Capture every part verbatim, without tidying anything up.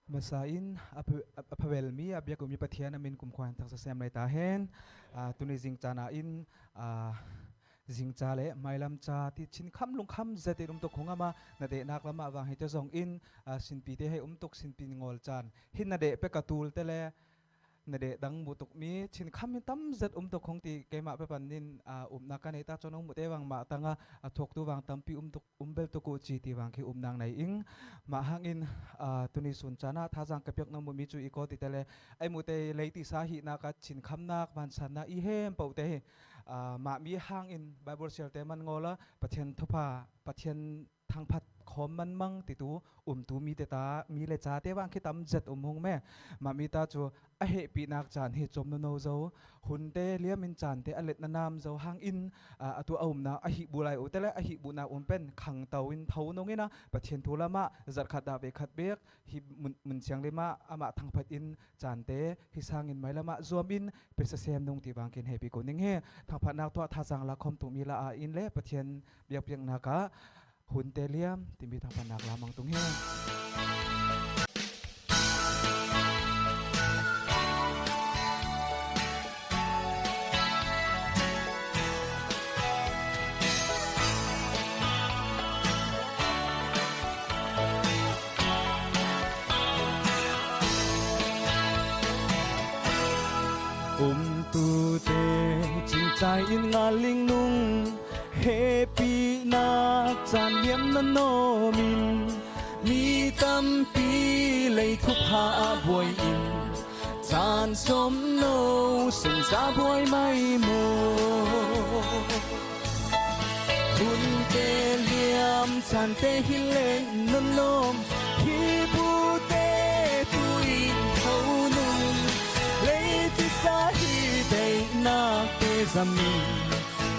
Masa in a pha-, a phavel mi, a biak ummi Pathian a min kumkhua in thangsa sem lai ta hen. Ah, tuni zing caan ah in, ah, zingca le mailam ca ti chinkham lungkham zet in um tuk khong ama na dehnak lamah vang hi te zong in, ah, sinpi te hei um tuk, sinpi ngawl caan hin na deh pek a tul te le na deh dang mu tuk mi chinkham in tam zet um tuk khong ti keimah pe pan in, ah, upnak ka nei ta cun hong mu te vang mah tang a, a thuaktu vang tampi um tuk, um bel tuk uh ci ti vang khi upnak nei ing. Mah hang in, ah, tuni sun caan ah thazaang ka piak na mu mi cu i kawl ti te le, ei mu te lei tisa hihnak a chinkhamnak, vansannak i hem paoh te hi, ah, mah mi hang in Bible sial te man ngawl a Pathian thupha, Pathian thangphat khawm manmang titu umtu mi te ta, mi le ca te vang khi tam zet um hung me. Mah mi ta cu a hehpihnak caan hi cawm nono zo. Hun te liam in caan te a let na nam zo hang in, ah, atu a umnak a hih bu lai u te le a hih buhnak um pen khangto in tho nung in a Pathian thu lamah zarh khat dah ve khat bek hi mun, mun siang lim ah amah thangphat in caan te hi sang in mailam ah zuam in pesa sem nung ti vang kin hehpih ko ning he. Thangphatnak tuah thazaang la khawm tuk mi la ah in le Pathian biakpiaknak ah hun te liam timi thangphatnak la mang tung hi. Umtute cingcai in ngal ling nung, hehpihnak caan liam na nawm in, mi tampi lei thupha ah buai in, caan cawm no sungca buai mai maw? Hun te liam caan te hi leng na nawm, hi bu te tu in tho nung, lei tisa hi daihnak te zam in,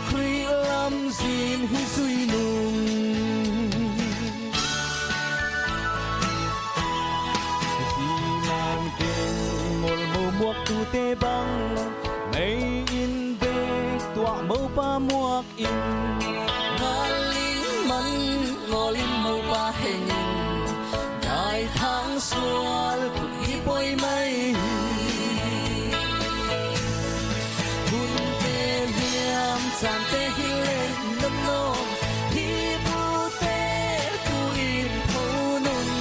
Khrih lamzin hi zui nung. Hi nang ken ngolmo muak tu te bang, mei in bek tuah mopa muak in, ngal in man ngawl in mopa heng in, daithang sual kut hi poi mai hi. Hun te liam caan te hi leng na nawm, hi bu te tu in tho nung,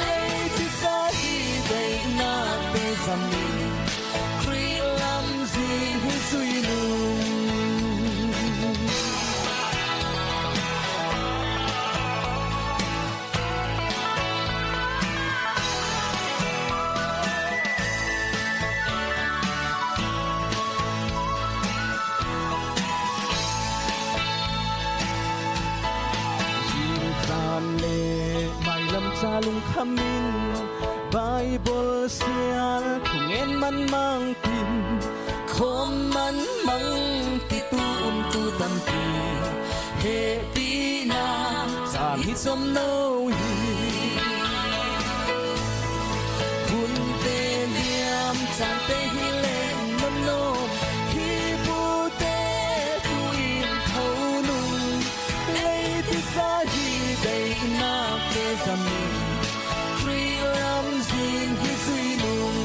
lei tisa hi daihnak te zam in, Khrih lamzin hi zui nung. Zingcaan le mailam ca lungkham in, Baibal sial thungen manmang tin, khawm manmang titu umtu tampi, hehpihnak caan hi cawm no hi. Hun te liam caan te hi leng na nawm, hi bu te tu in tho nung, lei tisa hi daihnak te zam in, Khrih lamzin hi zui nung.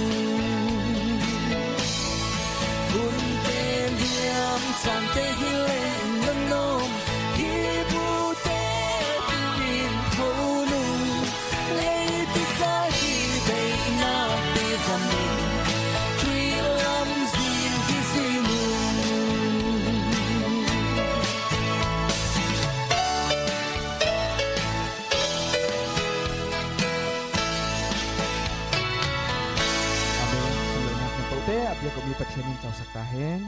Hun te liam caan te hi leng na nawm, hi bu te tu in tho nung, lei tisa hi daihnak te zam in, Khrih lamzin hi zui nung. Amen. Sawm le ngaknu paoh te a biak ummi Pathian in causak ta hen.